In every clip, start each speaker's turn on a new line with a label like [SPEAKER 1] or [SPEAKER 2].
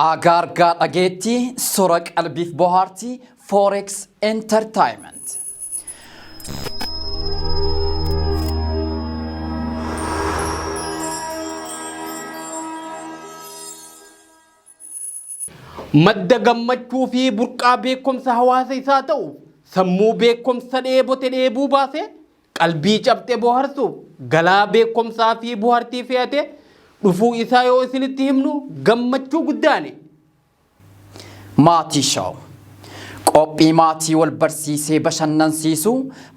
[SPEAKER 1] Aagaa argaa dhageettii sora qalbiif bohaartii Forex Entertainment.
[SPEAKER 2] Madda gammachuu fi burqaa beekumsa hawaasa isaa ta'u sammuu beekumsa dheebote dheebuu baasee qalbii cabxe bohaarsuuf galaa beekumsaa fi bohaartii fe'ate dhufuu isaa yoo isinitti himnu gammachuu guddaani.
[SPEAKER 1] Maatii Show. Qophii maatii wal barsiisee bashannansiisu,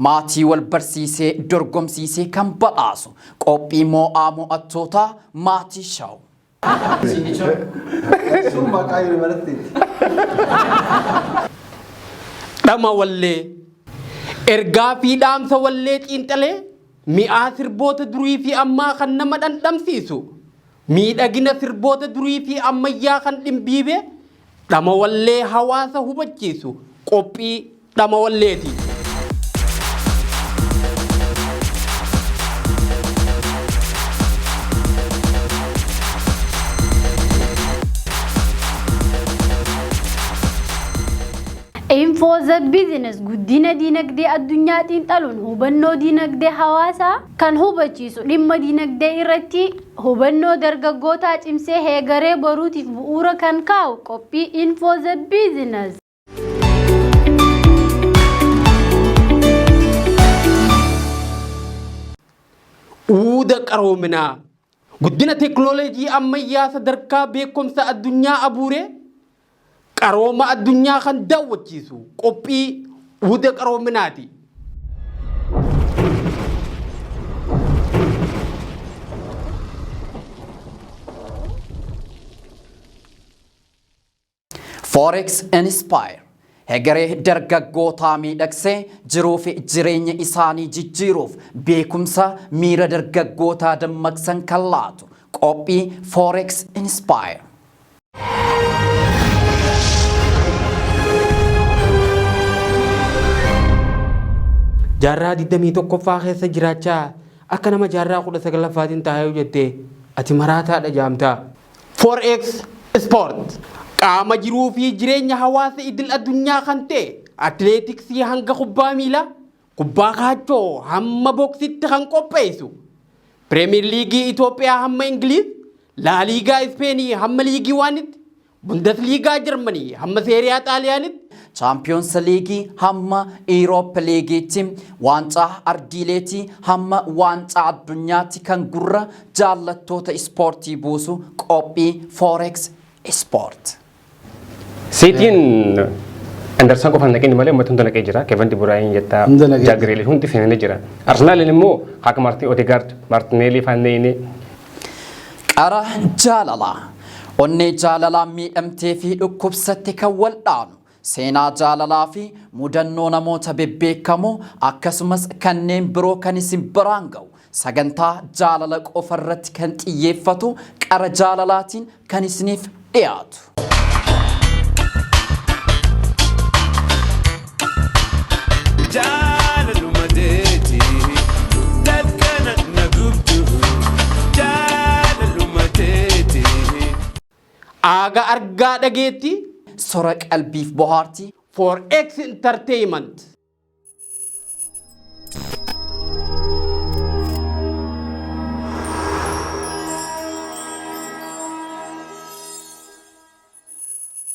[SPEAKER 1] maatii wal barsiisee dorgomsiisee kan badhaasu, qophii moo'aa mo'attootaa Maatii Show.
[SPEAKER 3] Sun maqaa yuunivarsiitiiti.
[SPEAKER 2] Dhama wallee. Ergaa fi dhaamsa wallee xiinxalee mi'aa sirboota durii fi ammaa kan nama dhandhamsiisu, miidhagina sirboota durii fi ammayyaa kan dhimbiibe dhama wallee hawaasa hubachiisu qophii dhama walleeti.
[SPEAKER 4] Info the Business guddina diinagdee addunyaa xiinxaluun hubannoo diinagdee hawaasaa kan hubachiisu dhimma diinagdee irratti hubannoo dargaggootaa cimsee heegaree boruutiif bu'uura kan kaa'u qophii Info the Business.
[SPEAKER 2] Uuda qaroominaa guddina teekinooloojii ammayyaa sadarkaa beekumsa addunyaa abuuree qarooma addunyaa kan daawwachiisu qophii uuda qaroominaati.
[SPEAKER 1] Forex Inspire hegeree dargaggootaa miidhagsee jiruu fi jireenya isaanii jijjiiruuf beekumsa miira dargaggootaa dammaqsan kan laatu qophii Forex Inspire.
[SPEAKER 2] Jaarraa 21ffaa keessa jiraachaa akka nama jaarraa 19ffaatiin taa'ee jette ati maraataadha jaamta. 4X Sport qaama jiruu fi jireenya hawaasa idil addunyaa kan ta'e atileetiksii hanga kubbaa miilaa, kubbaa kaachoo hamma boksitti kan qopheessu. Pireemiyer Liigii Itoophiyaa hamma Ingiliiz, Laaliigaa Ispeenii hamma Liigii Waanitti, Bundesliigaa Jarmanii hamma Seeriyaa Xaaliyaanitti,
[SPEAKER 1] Chaampiyoons Liigii hamma Iiroop Liigiitti, waancaa ardiileetii hamma waancaa addunyaatti kan gurra jaallattoota ispoortii buusu qophii Forex Sport.
[SPEAKER 5] Siitiin Anderson qofa hin naqin malee uummata hunda naqee jira. Kevin De Bruyne jettaa,
[SPEAKER 3] Hunda naqee
[SPEAKER 5] Jack Grealish hundi seenanii jira. Arsenaaliin immoo akka Martin Odegaard, Martinelli faan neeyne.
[SPEAKER 1] Qara jaalalaa. Onnee jaalalaan miidhamtee fi dhukkubsatte kan waldhaanu, seenaa jaalalaa fi mudannoo namoota bebbeekamoo akkasumas kanneen biroo kan isin biraan ga'u sagantaa jaalala qofa irratti kan xiyyeeffatu qara jaalalaatiin kan isiniif dhiyaatu.
[SPEAKER 6] Jaalaluma teeti takkana na gubdu jaalaluma teeti.
[SPEAKER 2] Aaga argaa dhageetti
[SPEAKER 1] Sora qalbiif bohaartii
[SPEAKER 2] 4X Entertainment.